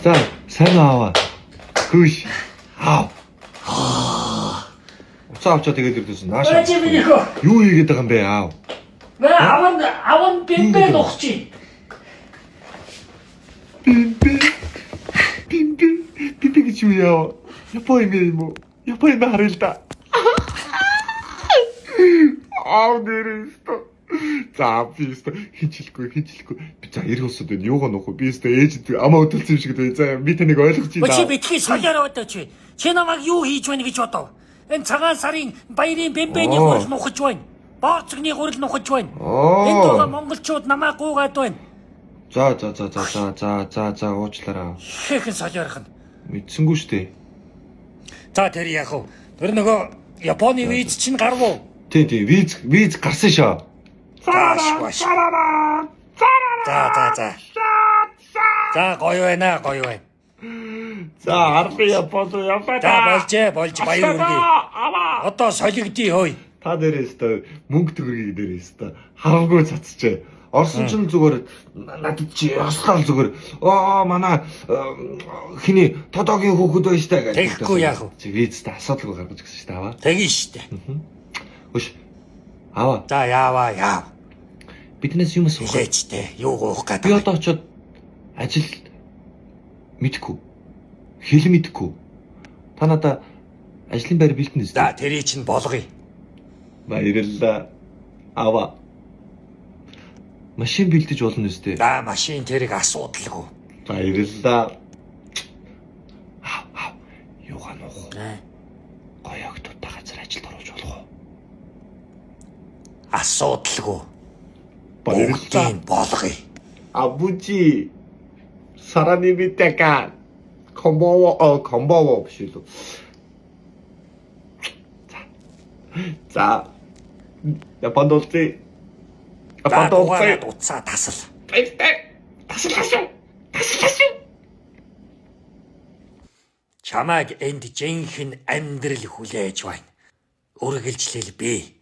За, сайн уу аваа. Гүш. Аав. Уцаа авчаа тэгээд ирдээсэн. Нааш. Чи минийхөө. Юу хийгээд байгаа юм бэ аав? Мэ аван аван бэмбэ нухчих. Бимбэ. Бимбэ. Бимбэ гэж юу яа? Япон юм юм уу? Япон юм харъя л да. Аав нэрээ өстө. За би өстө хинчлэхгүй хинчлэхгүй. Би за ирэх улсад байна. Юугаа нуух вэ? Би өстө ээж амаа хөдөлсөн юм шиг дээ. За би таныг ойлгож Чи байна. битгий солиороо одоо чи. Чи намайг юу хийж байна гэж бодов? Энэ цагаан сарын баярын бэмбэний Оо. гурил нухаж байна. Боорцогны гурил нухаж байна. Оо. Энд байгаа монголчууд намайг гуугаад байна. За за за за за за за за уучлаарай. Хэхэн солиорох нь. Мэдсэнгүү штэ. За тэр яах вэ? Тэр нөгөө Японы виз чинь гарв уу? Тийм тийм виз гарсан шээ. Заашгүй. За за за. За гоё байна гоё байна. За арга Япон руу явлаа. За болжээ болж баяр хүргэе. Одоо солигдъё хөөе. Та нэрээ өстой мөнгө төгрөгийг нэрээ өстой харамгүй цацжээ. Орсон ч зүгээр надад чи ёслол зүгээр аа манай хиний тодогийн хүүхэд байж таа гэж. Тэгэхгүй яах вэ? Чи визтэй асуудалгүй гаргаж ирсэн шүү дээ аваа. Тэгин штэ. Хөш. Аваа. За яаваа яав. Биднээс юм асуух. Хүлээчтэй юу гоох Би гэдэг. одоо очиод ажил мэдхгүй. Хэл мэдхгүй. Та надаа ажлын байр бэлтэн За үстэй. тэрий чинь болгоё. Баярлалаа. Аваа. Машин бэлдэж болно үстэй. За машин тэрийг асуудалгүй. Баярлалаа. Аав аав. Юугаа нуух уу? Э, Гоё охтуудтай газар ажилд оруулж болох уу? Асуудалгүй. Бүгдийг болгоё. Абүжи. Сарани битэка. Комбоо о комбоо биш үү? За. За. Японд уулзъя. За Японд уулзъя. дугаараад утсаа тасал. Баяртай. Таслаашгүй. Таслаашгүй. Чамайг энд жинхэнэ амьдрал хүлээж байна. Үргэлжлэл бий.